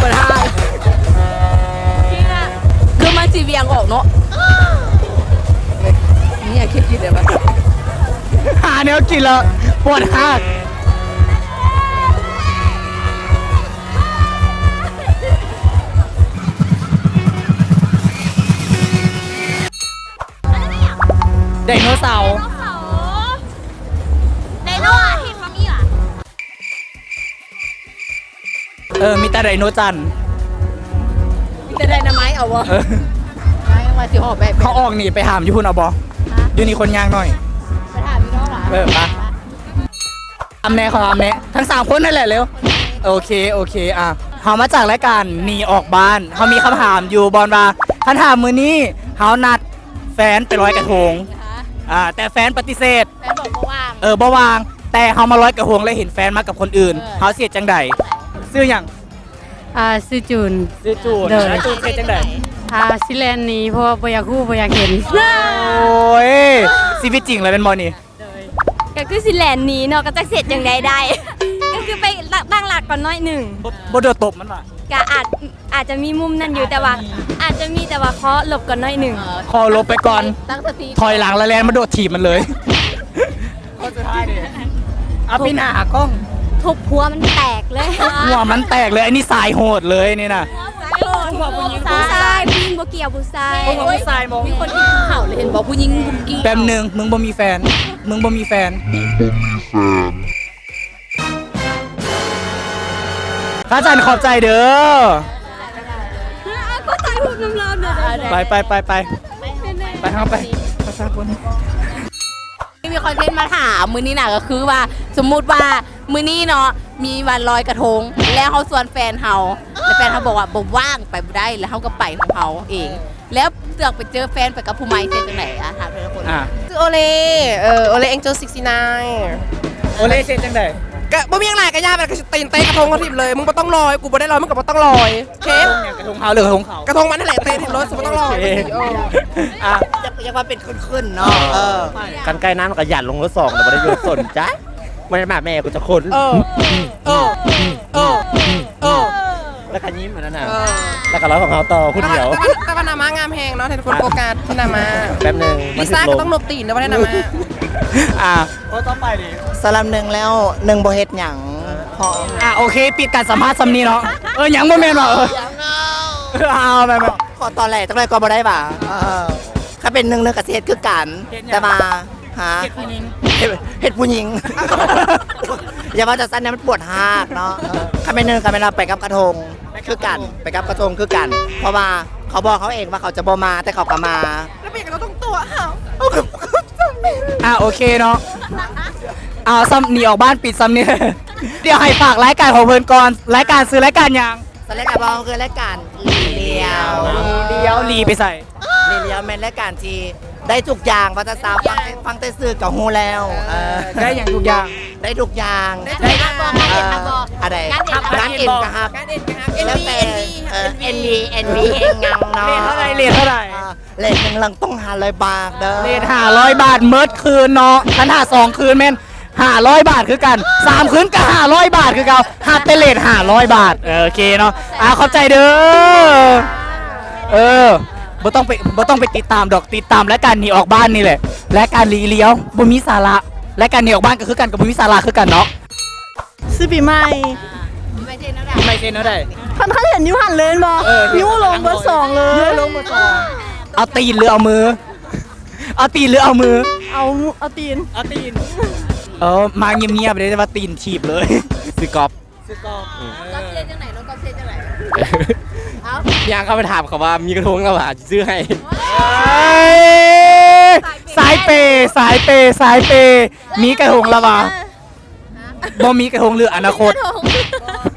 ບໍ່ໄດ້ ຄືມັນຊິຫວ່ຽງອອກເນາະ ນີ້ຄິດຢູ່ແຕ່ວ່າ ຫາແນວກິນແລ້ວປວດຮາກ. ໄດໂນເສົາ ໄດໂນເສົາ ໄດໂນອາທິດບໍ່ມີຫວາ? ເອີ ມີແຕ່ໄດໂນຈັນ ມີແຕ່ໄດນາໄມເອົາບໍ່? ເອີ ໄດ້ວ່າຊິຫອບແບບ ເຂົາອອກນີ້ໄປຫາມຢູ່ພຸ້ນເອົາບໍ່? ຮະ? ຢູ່ນີ້ຄົນຍ່າງໜ້ອຍ ໄປຫາມຢູ່ນອກຫວາ? ເອີ ໄປ ໄປ. ຖາມແດ່ ຂໍຖາມແດ່ ທັງສາມຄົນນັ້ນແຫຼະເລັວ. ໂອເຄ ໂອເຄ ອ່ະ ເຮົາມາຈາກລາຍການໜີອອກບ້ານ ເຮົາມີຄຳຖາມຢູ່ບ່ອນວ່າ ຄັນຖ້າມື້ນີ້ເຮົານັດແຟນໄປລອຍກະທົງ ອ່າ ແຕ່ແຟນປະຕິເສດ ແຟນບອກບໍ່ວ່າງ ເອີ ບໍ່ວ່າງ ແຕ່ເຮົາມາລອຍກະທົງແລ້ວເຫັນແຟນມາກັບຄົນອື່ນ ເອີ ເຮົາຊິເຮັດຈັ່ງໃດ? ຊື່ຫຍັງ? ອ່າ ຊື່ຈູນ ຊື່ຈູນ ໂດຍ ແລ້ວຈູນເຮັດຈັ່ງໃດ? ອ່າ ຊິແລ່ນໜີ ເພາະວ່າບໍ່ຢາກຮູ້ ບໍ່ຢາກເຫັນ. ໂອ້ຍ ຊີວິດຈິງເລີຍແມ່ນບໍ່ນີ້? ໂດຍ ກໍຄືຊິແລ່ນໜີເນາະ ກໍຈັກເຮັດຈັ່ງໃດໄດ້ ກໍຄືໄປຕັ້ງຫຼັກກ່ອນໜ້ອຍໜຶ່ງ ບໍ່ ບໍ່ໂດດຕົບມັນຫວາ? ກໍອາດ ອາດຈະມີມຸມນັ້ນຢູ່ ແຕ່ວ່າ ອາດຈະມີ ແຕ່ວ່າຂໍຫຼົບກ່ອນໜ້ອຍໜຶ່ງ ຂໍຫຼົບໄປກ່ອນ ຕັ້ງສະຕິ ຖອຍຫຼັງແລ້ວແລ່ນມາໂດດຖີບມັນເລີຍ. ຂໍ້ສຸດທ້າຍເດ ອາປີໜ້າຫາກ້ອງ ທຸບຫົວມັນແຕກເລີຍ ຫົວມັນແຕກເລີຍ ອັນນີ້ສາຍໂຫດເລີຍນີ້ນະ ສາຍໂຫດ ຜູ້ຊາຍ ຜູ້ຍິງບໍ່ກ່ຽວຜູ້ຊາຍ ຜູ້ຊາຍ ມີຄົນກິນເຂົ້າເລີຍ ເຫັນບໍ່ ຜູ້ຍິງກິນ ແປັບໜຶ່ງ ມຶງບໍ່ມີແຟນ ມຶງບໍ່ມີແຟນ ມຶງບໍ່ມີແຟນ. ພະອາຈານຂອບໃຈເດີ ໄປ ໄປ ໄປ ໄປ ໄປ ເຮົາໄປ ພາສາຄົນ ມີຄອນເທັນມາຖາມມື້ນີ້ນະ ກໍຄືວ່າ ສົມມຸດວ່າມື້ນີ້ເນາະ ມີວັນລອຍກະທົງ ແລ້ວເຮົາຊວນແຟນເຮົາ ແລ້ວແຟນເຮົາບອກວ່າບໍ່ວ່າງ ໄປບໍ່ໄດ້ ແລ້ວເຮົາກໍໄປຂອງເຮົາເອງ. ແລ້ວເສືອກໄປເຈີແຟນໄປກັບຜູ້ໃໝ່ ເຮັດຈັ່ງໃດ? ອ່າ ຖາມແຕ່ລະຄົນ ອ່າ ຊື່ໂອເລ ເອີ ໂອເລ ແອງເຈີ ຊິກຊີນາຍ ໂອເລ ເຮັດຈັ່ງໃດ? ກະບໍ່ມີຫຍັງຫຼາຍ ກະຍ່າງໄປ ກະຕີນເຕະກະທົງເຂົາຖິ້ມເລີຍ ມຶງບໍ່ຕ້ອງລອຍ ກູບໍ່ໄດ້ລອຍ ມຶງກໍບໍ່ຕ້ອງລອຍ ໂອເຄ ກະທົງເຮົາ ຫຼື ກະທົງເຂົາ? ກະທົງມັນຫັ້ນແຫຼະ ເຕະຖິ້ມໂລດ ບໍ່ຕ້ອງລອຍ ເອີ ອ່າ ຢາກ ຢາກວ່າເປັນ ຂຶ້ນໆ ເນາະ ເອີ ເອີ ຄັນໃກ້ນ້ຳມັນກໍຢັນລົງລົດສອງ ແຕ່ບໍ່ໄດ້ຢູ່ສົນໃຈ ບໍ່ໄດ້ມາແມ່ກູຈັກຄົນ ເອີ ເອີ ເອີ ເອີ ແລ້ວກໍຍິ້ມອັນນັ້ນນະ ເອີ ແລ້ວກໍເລົ່າຂອງເຮົາຕໍ່ຜູ້ດຽວ. ແຕ່ວ່າ ແຕ່ວ່າໜ້າມ້າງາມແຮງເນາະ ແຕ່ຄົນ ອ່ະ ໂຟກັສທີ່ໜ້າມ້າ. ແປັບໜຶ່ງ ລິຊາກໍຕ້ອງນົບຕີນເດີ ບໍ່ໄດ້ໜ້າມ້າ. ອ່າ ໂອ້ ຕໍ່ໄປນີ້ ສຳລັບໜຶ່ງແລ້ວ ໜຶ່ງບໍ່ເຮັດຫຍັງ ເພາະ ອ່າ ໂອເຄ ປິດການສຳພາດສ່ຳນີ້ເນາະ. ເອີ ຍັງບໍ່ແມ່ນວ່າ ເອີ ເອົາແມ່ນ ຂໍຕອແຫຼຈັກໜ້ອຍກໍບໍ່ໄດ້ຫວາ? ເອີ ຄັນເປັນໜຶ່ງ ໜຶ່ງກໍຊິເຮັດຄືກັນ ເຮັດຫຍັງ? ແຕ່ວ່າ ຮະ ເຮັດຜູ້ຍິງ ເຮັດ ເຮັດຜູ້ຍິງ. ຢ່າເວົ້າຈັ່ງຊັ້ນນະ ມັນປວດຮາກເນາະ. ເອີ ຄັນແມ່ນໜຶ່ງ ຄັນແມ່ນວ່າໄປກັບກະທົງ ຄືກັນ ໄປກັບກະທົງຄືກັນ ເພາະວ່າເຂົາບອກເຮົາເອງວ່າເຂົາຈະບໍ່ມາ ແຕ່ເຂົາກໍມາ ແລ້ວເປັນຫຍັງເຮົາຕ້ອງຕົວະເຮົາ? ອ່າ ໂອເຄເນາະ ເອົາ ສ່ຳນີ້ອອກບ້ານ ປິດສ່ຳນີ້. ດຽວໃຫ້ຝາກລາຍການຂອງເພິ່ນກ່ອນ ລາຍການຊື່ລາຍການຫຍັງ? ສະແລກກະບອງຄືລາຍການລີລ້ຽວ ລີລ້ຽວ ລີໄປໃສ? ລີລ້ຽວແມ່ນລາຍການທີ່ໄດ້ທຸກຢ່າງ ວ່າແຕ່ຊາວ ຟັງແຕ່ ຟັງແຕ່ຊື່ກໍຮູ້ແລ້ວ. ເອີ ເອີ ໄດ້ຫຍັງທຸກຢ່າງ? ໄດ້ທຸກຢ່າງ ໄດ້ທຸກຢ່າງ. ເອີ ອັນໃດ? ງານເອັນກໍຮັບ ງານເອັນກໍຮັບ ງານເອັນກໍຮັບ ແລ້ວແຕ່ ເອັມວີ ເອີ ເອັມວີ ເອັມວີ ເອັມວີ ເອັມວີ ເອັມວີ ເນາະ. ເລດເທົ່າໃດ? ເລດເທົ່າໃດ? ເລດໜຶ່ງ ເຮົາຕ້ອງຫ້າຮ້ອຍບາດເດີ. ເລດຫ້າຮ້ອຍບາດໝົດຄືນເນາະ ຄັນຖ້າສອງຄືນແມ່ນ ຫ້າຮ້ອຍບາດຄືກັນ ສາມຄືນກໍຫ້າຮ້ອຍບາດຄືເກົ່າ ຮັບແຕ່ເລດຫ້າຮ້ອຍບາດ. ເອີ ໂອເຄເນາະ ອ່າ ຂອບໃຈເດີ. ເອີ ບໍ່ຕ້ອງໄປ ບໍ່ຕ້ອງໄປຕິດຕາມດອກ ຕິດຕາມລາຍການໜີອອກບ້ານນີ້ແຫຼະ ລາຍການລີລ້ຽວ ບໍ່ມີສາລະ. ລາຍການໜີອອກບ້ານກໍຄືກັນ ກໍບໍ່ມີສາລະຄືກັນເນາະ. ຊື່ປີໃໝ່. ປີໃໝ່ເຊັນແນວໃດ? ຄັນ ຄັນເຫັນຢູ່ຫັ້ນເລີຍແມ່ນບໍ່? ເອີ ຍູ້ລົງເບີສອງເລີຍ ຍູ້ລົງເບີສອງ. ເອົາຕີນຫຼືເອົາມື? ເອົາຕີນຫຼືເອົາມື? ເອົາ ເອົາຕີນ ເອົາຕີນ. ເອີ ມາງຽບໆເດ້ ແຕ່ວ່າຕີນຖີບເລີຍ. ຊື່ກອບ ຊື່ກອບ. ອືມ ກອບເຊັນຈັ່ງໃດ? ນ້ອງກອບເຊັນຈັ່ງໃດ? ເອົ້າ ຍ່າງເຂົ້າໄປຖາມເຂົາວ່າມີກະທົງແລ້ວຫວາ ຊິຊື້ໃຫ້. ສາຍເປ ສາຍເປ ສາຍເປ ມີກະທົງແລ້ວຫວາ? ບໍ່ມີກະທົງຫຼືອະນາຄົດ? ບໍ່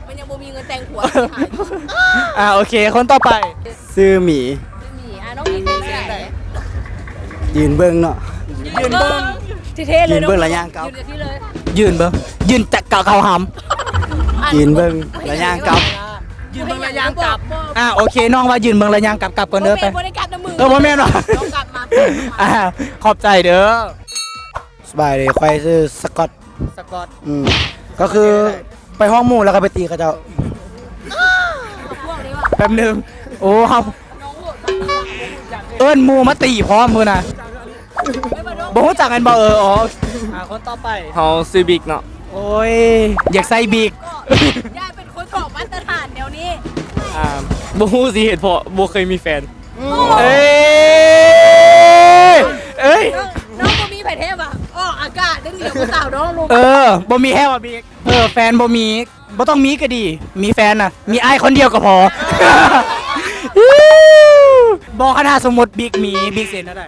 ມັນຍັງບໍ່ມີເງິນແຕ່ງຜົວ. ອ່າ ໂອເຄ ຄົນຕໍ່ໄປ ຊື່ໝີ. ຊື່ໝີ. ອ່າ ນ້ອງໝີເປັນຈັ່ງໃດ? ຢືນເບິ່ງເນາະ ຢືນເບິ່ງ ເທ່ໆເລີຍ ຢືນເບິ່ງລະຍ່າງກັບ ຢືນເລີຍ ຢືນເບິ່ງ ຢືນຈະເຂົ້າຫຳ ຢືນເບິ່ງລະຍ່າງກັບ ຢືນເບິ່ງລະຍ່າງກັບ. ອ່າ ໂອເຄ ນ້ອງວ່າຢືນເບິ່ງລະຍ່າງກັບ ກັບກ່ອນເດີ ໄປ. ເອີ ບໍ່ແມ່ນຫວາ? ອ່າ ຂອບໃຈເດີ. ສະບາຍດີ ຂ້ອຍຊື່ສະກອດ. ສະກອດ. ອືມ ກໍຄືໄປຮ້ອງໝູ່ແລ້ວກໍໄປຕີເຂົາເຈົ້າ. ແປັບໜຶ່ງ ໂອ້ ເຮົາເອີ້ນໝູ່ມາຕີພ້ອມພຸ້ນນະ. ບໍ່ຮູ້ຈັກແມ່ນບໍ່? ເອີ ອໍ ອ່າ ຄົນຕໍ່ໄປ ເຮົາຊື່ບິກເນາະ. ໂອ້ຍ ຢາກໃສ່ບິກ ຢາກເປັນຄົນຂອງມາດຕະຖານແນວນີ້. ອ່າ ບໍ່ຮູ້ຊິເຮັດ ເພາະບໍ່ເຄີຍມີແຟນ. ເອີ ເອີຍ ນ້ອງ ນ້ອງບໍ່ມີໃຜແທ້ຫວາ? ອອກອາກາດເດີ ດຽວຜູ້ສາວນ້ອງລົງ. ເອີ ບໍ່ມີແທ້ຫວາບິກ? ເອີ ແຟນບໍ່ມີ ບໍ່ຕ້ອງມີກໍດີ ມີແຟນນະ ມີອ້າຍຄົນດຽວກໍພໍ. ບໍ່ ຄັນຖ້າສົມມຸດບິກມີ ບິກເຊັນເທົ່າໃດ?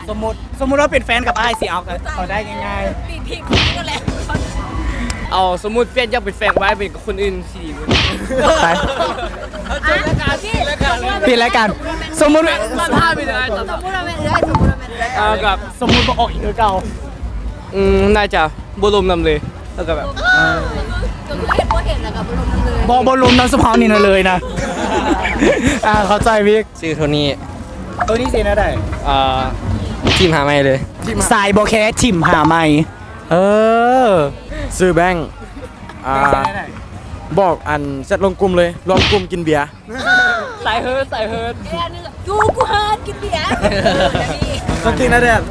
ສົມມຸດ ສົມມຸດວ່າເປັນແຟນກັບອ້າຍ ຊິເອົາກໍເອົາໄດ້ງ່າຍໆ. ຕີນຖີບຄົນນັ້ນແຫຼະ. ເອົາ ສົມມຸດປ່ຽນຈາກເປັນແຟນກັບອ້າຍ ເປັນກັບຄົນອື່ນຊິດີກວ່າ. ໄປ ອ່ະ ປິດລາຍການ ສົມມຸດ ສຳພາດໄປເລີຍ. ສົມມຸດວ່າແມ່ນເອື້ອຍ ສົມມຸດວ່າແມ່ນເອື້ອຍ. ເອີ ກັບ ສົມມຸດບໍ່ອອກອີກຄືເກົ່າ. ອືມ ໜ້າຈະບໍ່ລົມນຳເລີຍ ແລ້ວກໍແບບ ເອີ ກໍຄືເຮັດບໍ່ເຫັນ ແລ້ວກໍບໍ່ລົມນຳເລີຍ. ບໍ່ ບໍ່ລົມນຳສະເພາະນີ້ນະເລີຍນະ. ອ່າ ເຂົ້າໃຈວິກ. ຊື່ໂທນີ້. ໂທນີ້ຊິແນວໃດ? ເອີ ຖິ້ມຫາໃໝ່ເລີຍ. ສາຍບໍ່ແຄຖິ້ມຫາໃໝ່. ເອີ ຊື່ແບງ. ອ່າ ແບງຊິແນວໃດ? ບອກອັນແຊັດລົງກຸ່ມເລີຍ ລວມກຸ່ມກິນເບຍ. ສາຍເຮີດ ສາຍເຮີດ. ແລ້ວໜຶ່ງ ຢູ່ກູເຮີດກິນເບຍ. ເອີ ແບບນີ້ ຕົວຈິງນະແດດ.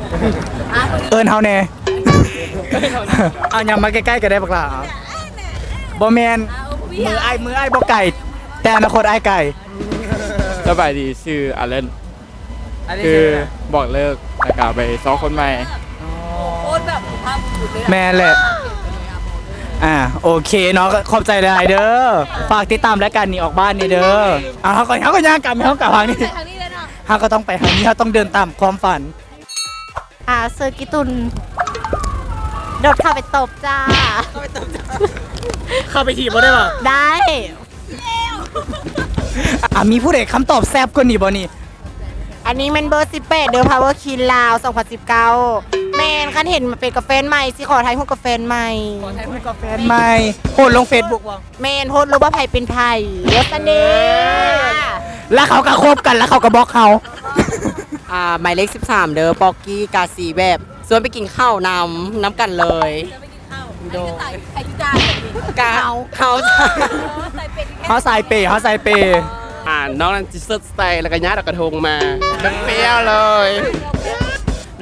ອ່ະ ເອີ້ນເຮົາແດ່. ເອົາຫຍັງມາໃກ້ໆກໍໄດ້ບັກຫຼ້າ. ບໍ່ແມ່ນ ອ່ະ ໂອເຄ ມືອ້າຍ ມືອ້າຍບໍ່ໄກ ແຕ່ອະນາຄົດອ້າຍໄກ. ສະບາຍດີ ຊື່ອາເລນ. ຄືບອກເລີກ ແລ້ວກໍໄປຊອກຄົນໃໝ່. ໂຄດແບບສຸພາບບຸລຸດເລີຍ. ແມ່ນແຫຼະ. ອ່າ ໂອເຄເນາະ ຂອບໃຈຫຼາຍໆເດີ. ຝາກຕິດຕາມລາຍການໜີອອກບ້ານນີ້ເດີ. ອ່າ ເຮົາກໍ ເຮົາກໍຍ່າງກັບ ເຮົາກັບທາງນີ້ ໄປທາງນີ້ເລີຍເນາະ. ເຮົາກໍຕ້ອງໄປທາງນີ້ ເຮົາຕ້ອງເດີນຕາມຄວາມຝັນ. ອ່າ ເຊີກິຕຸນ ໂດດເຂົ້າໄປຕົບຈ້າ. ເຂົ້າໄປຕົບ ເຂົ້າໄປຖີບບໍ່ໄດ້ຫວາ? ໄດ້. ອ່າ ມີຜູ້ໃດຄຳຕອບແຊບກວ່ານີ້ບໍ່ນີ້? ອັນນີ້ແມ່ນເບີສິບແປດເດີ ພາວເວີຄິນລາວ ສອງພັນສິບເກົ້າ. ແມ່ນ ຄັນເຫັນມາເປັນກັບແຟນໃໝ່ ຊິຂໍຖ່າຍຮູບກັບແຟນໃໝ່. ຂໍຖ່າຍຮູບກັບແຟນໃໝ່ ໂພສລົງເຟສບຸກບໍ່? ແມ່ນ ໂພສລົງວ່າໃຜເປັນໃຜ ວ່າຊັ້ນເດ້. ແລ້ວເຂົາກໍຄົບກັນ ແລ້ວເຂົາກໍບລັອກເຮົາ. ອ່າ ໝາຍເລກສິບສາມເດີ ປອກກີ້ ກາສີແບບ ຊວນໄປກິນເຂົ້ານຳ ນຳກັນເລີຍ. ໄປກິນເຂົ້າ ໂດຍ ໃຜຄືຈ່າຍ ກະເຮົາ ເຮົາ ເຮົາສາຍເປ ເຮົາສາຍເປ ເຮົາສາຍເປ. ອ່າ ນ້ອງນັ້ນຊິເສີດໃສ່ ແລ້ວກໍຍາດເອົາກະທົງມາ ແບບເປັນເລີຍ.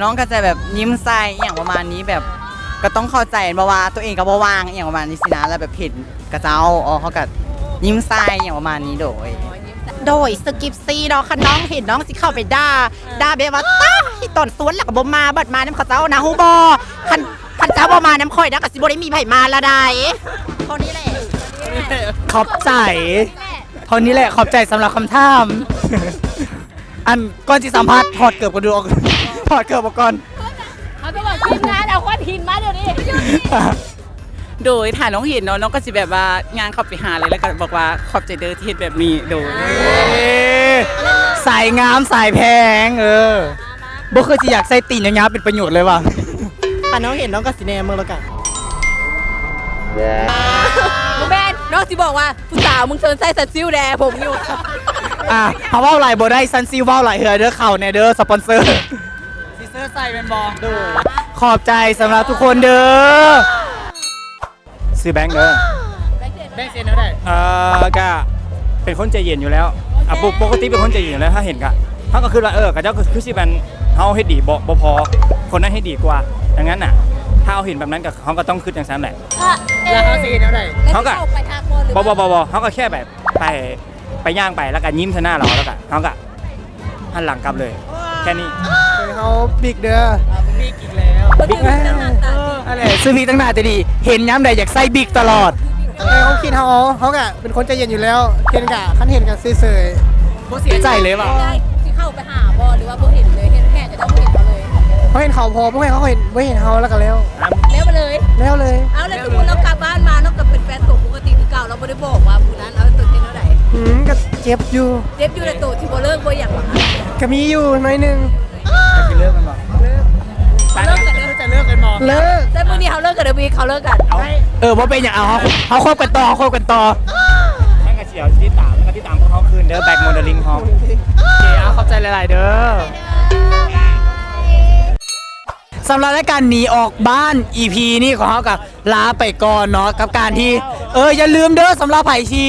ນ້ອງກໍຈະແບບຍິ້ມໃສ່ ອີ່ຫຍັງປະມານນີ້ ແບບກໍຕ້ອງເຂົ້າໃຈ ເພາະວ່າຕົວເອງກໍບໍ່ວ່າງ ອີ່ຫຍັງປະມານນີ້ຊີ້ນະ ແລ້ວແບບເຫັນຂະເຈົ້າ ເອີ ເຮົາກໍຍິ້ມໃສ່ ອີ່ຫຍັງປະມານນີ້. ໂດຍ ໂດຍ ສະກິບຊີເນາະ ຄັນນ້ອງເຫັນ ນ້ອງຊິເຂົ້າໄປດ່າ ດ່າແບບວ່າ ຕາຍ ຕອນຊວນແລ້ວກໍບໍ່ມາ ບັດມານຳເຂົາເຈົ້ານະ ຮູ້ບໍ່? ຄັນ ຄັນເຈົ້າບໍ່ມານຳຂ້ອຍນະ ກໍຊິບໍ່ໄດ້ມີໃຜມາລະໃດ. ເທົ່ານີ້ແຫຼະ ຂອບໃຈ ເທົ່ານີ້ແຫຼະ ຂອບໃຈສຳລັບຄຳຖາມ. ອັນ ກ່ອນຊິສຳພາດ ຖອດເກີບກ່ອນດູ ອອກ ຖອດເກີບອອກກ່ອນ. ເຮົາຈະບອກທີມງານເອົາກ້ອນຫີນມາດຽວນີ້. ໂດຍ ຖ້ານ້ອງເຫັນເນາະ ນ້ອງກໍຊິແບບວ່າຍ່າງເຂົ້າໄປຫາເລີຍ ແລ້ວກໍບອກວ່າ ຂອບໃຈເດີທີ່ເຮັດແບບນີ້. ໂດຍ ເອີ ສາຍງາມສາຍແພງ ເອີ ບໍ່ຄືຊິຢາກໃສ່ຕີນຍາວໆເປັນປະໂຫຍດເລີຍວ່າ. ຄັນນ້ອງເຫັນ ນ້ອງກໍຊິແນມເບິ່ງແລ້ວກະ ບໍ່ແມ່ນ ນ້ອງຊິບອກວ່າ ຜູ້ສາວ ມຶງເຊີນໃສ່ຊັນຊິວແດ່ ຜົມຢູ່. ອ່າ ເຮົາເວົ້າຫຼາຍບໍ່ໄດ້ ຊັນຊິວເວົ້າຫຼາຍເທື່ອເດີ ເຂົ້າແດ່ເດີ ສະປອນເຊີ ຊິເຊີໃສ່ແມ່ນບໍ່? ຂອບໃຈສຳລັບທຸກຄົນເດີ. ຊື່ແບງເດີ ແບງເຊັນແນວໃດ? ເອີ ກະເປັນຄົນໃຈເຢັນຢູ່ແລ້ວ ອ່າ ປົກ ປົກກະຕິເປັນຄົນໃຈເຢັນຢູ່ແລ້ວ ຖ້າເຫັນກະ ເຮົາກໍຄິດວ່າ ເອີ ເຂົາເຈົ້າຄືຊິແມ່ນເຮົາເຮັດດີບໍ່ ບໍ່ພໍ ຄົນນັ້ນເຮັດດີກວ່າ ດັ່ງນັ້ນນະ ຖ້າເຮົາເຫັນແບບນັ້ນກະ ເຮົາກໍຕ້ອງຄິດຈັ່ງຊັ້ນແຫຼະ. ແລ້ວເຮົາຊິເຮັດແນວໃດ? ເຮົາກະ ບໍ່ ບໍ່ ບໍ່ ບໍ່ ເຮົາກໍແຄ່ແບບໄປ ໄປຍ່າງໄປ ແລ້ວກະຍິ້ມໃສ່ໜ້າລາວ ແລ້ວກະ ເຮົາກະ ຫັນຫຼັງກັບເລີຍ ແຄ່ນີ້. ເຮົາບິກເດີ ບິກອີກແລ້ວ ບິກ ເອີ ຫັ້ນແຫຼະ ຊື້ບິກຕັ້ງໜ້າແຕ່ດີ ເຫັນຍາມໃດຢາກໃສ່ບິກຕະຫຼອດ. ໃນຄວາມຄິດເຮົາ ເຮົາກະເປັນຄົນໃຈເຢັນຢູ່ແລ້ວ ເຫັນກະ ຄັນເຫັນກະເສີຍໆ ບໍ່ເສຍໃຈເລີຍວ່າ ຊິເຂົ້າໄປຫາບໍ່ ຫຼືວ່າບໍ່ເຫັນເລີຍ ເຫັນແຄ່ເຂົາເຈົ້າບໍ່ເຫັນເຮົາເລີຍ? ເຮົາເຫັນເຂົາພໍ ບໍ່ໃຫ້ເຂົາເຫັນ ບໍ່ເຫັນເຮົາແລ້ວກະແລ້ວ ແລ້ວໄປເລີຍ ແລ້ວເລີຍ. ເອົາ ແລ້ວສົມມຸດເຮົາກັບບ້ານມາ ເຮົາກໍເປັນແຟນໂຕປົກກະຕິຄືເກົ່າ ເຮົາບໍ່ໄດ້ບອກວ່າຜູ້ນັ້ນ ເຮົາຕົວເຈັບແນວໃດ? ອືມ ກໍເຈັບຢູ່ ເຈັບຢູ່ ແຕ່ໂຕທີ່ບໍ່ເລີກບໍ່ຫຍັງຫວາ? ກໍມີຢູ່ໜ້ອຍໜຶ່ງ ຊິເລີກແມ່ນບໍ່? ເລີກ ເຮົາເລີກກັນເດີ ຈະເລີກແມ່ນບໍ່? ເລີກ ແຕ່ມື້ນີ້ເຮົາເລີກກັນເດີ ມື້ນີ້ເຂົາເລີກກັນ. ເອີ ບໍ່ເປັນຫຍັງ ເອົາ ເຮົາ ເຮົາຄົບກັນຕໍ່ ເຮົາຄົບກັນຕໍ່. ແມ່ນກໍຊິເອົາຕິດຕາມ ແລ້ວກໍຕິດຕາມພວກເຮົາຄືນເດີ ແບັກໂມເດລລິ້ງເຮົາ. ໂອເຄ ເອົາ ຂອບໃຈຫຼາຍໆເດີ. ສຳລັບລາຍການໜີອອກບ້ານ ອີພີ ນີ້ຂອງເຮົາກໍລາໄປກ່ອນເນາະ ກັບການທີ່ ເອີ ຢ່າລືມເດີ ສຳລັບໃຜທີ່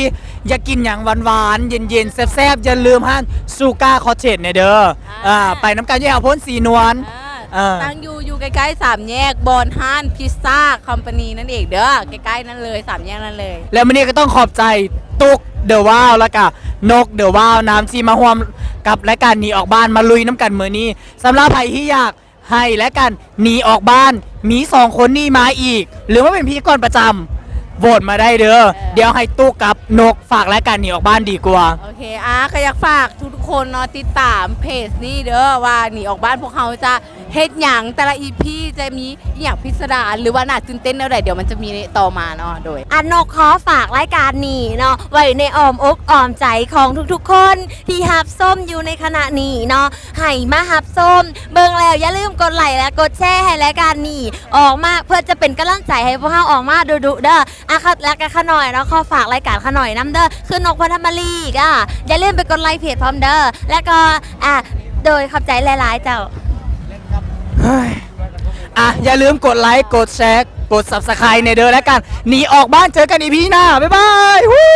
ຢາກກິນຫຍັງຫວານໆ ເຢັນໆ ແຊບໆ ຢ່າລືມຮ້ານຊູກາຄອດເທດແດ່ເດີ. ອ່າ ອ່າ ໄປນຳກັນຢູ່ແຖວໂພນສີນວນ ອ່າ ເອີ ຕັ້ງຢູ່ ຢູ່ໃກ້ໆ ສາມແຍກບ່ອນຮ້ານພິຊຊາຄອມພານີນັ້ນເອງເດີ ໃກ້ໆ ນັ້ນເລີຍ ສາມແຍກນັ້ນເລີຍ. ແລ້ວມື້ນີ້ກໍຕ້ອງຂອບໃຈຕຸກເດີວາວ ແລ້ວກະນົກເດີວາວນຳ ທີ່ມາຮ່ວມກັບລາຍການໜີອອກບ້ານ ມາລຸຍນຳກັນມື້ນີ້. ສຳລັບໃຜທີ່ຢາກ ໃຫ້ລາຍການໜີອອກບ້ານ ມີສອງຄົນນີ້ມາອີກ ຫຼືວ່າເປັນພິທີກອນປະຈຳ ໂຫວດມາໄດ້ເດີ. ເອີ ດຽວໃຫ້ຕຸກກັບນົກຝາກລາຍການໜີອອກບ້ານດີກວ່າ. ໂອເຄ ອ່າ ກໍຢາກຝາກທຸກໆຄົນເນາະ ຕິດຕາມເພຈນີ້ເດີ ວ່າໜີອອກບ້ານ ພວກເຮົາຈະເຮັດຫຍັງ ແຕ່ລະອີພີຈະມີອີ່ຫຍັງພິດສະດານ ຫຼືວ່າໜ້າຕື່ນເຕັ້ນແນວໃດ ດຽວມັນຈະມີຕໍ່ມາເນາະ. ໂດຍ ອັນນົກຂໍຝາກລາຍການນີ້ເນາະ ໄວ້ໃນອ້ອມອົກອ້ອມໃຈຂອງທຸກໆຄົນທີ່ຮັບຊົມຢູ່ໃນຂະນະນີ້ເນາະ ໃຫ້ມາຮັບຊົມ ເບິ່ງແລ້ວຢ່າລືມກົດໄລ ແລະ ກົດແຊໃຫ້ລາຍການນີ້ອອກມາ ເພື່ອຈະເປັນກຳລັງໃຈໃຫ້ພວກເຮົາອອກມາດຸໆເດີ. ອ່ະ ແລ້ວກໍຂ້ານ້ອຍເນາະ ຂໍຝາກລາຍການຂ້ານ້ອຍນຳເດີ ຄືນົກພັນທຳມະລີ ກໍຢ່າລືມໄປກົດໄລເພຈພ້ອມເດີ ແລ້ວກໍ ອ່ະ ໂດຍ ຂອບໃຈຫຼາຍໆເຈົ້າ. ເຮີ້ຍ ອ່ະ ຢ່າລືມກົດໄລ ກົດແຊ ກົດຊັບສະໄຄຣບ໌ແດ່ເດີ ລາຍການໜີອອກບ້ານ ເຈີກັນອີພີໜ້າ ບາຍບາຍ ວູ້.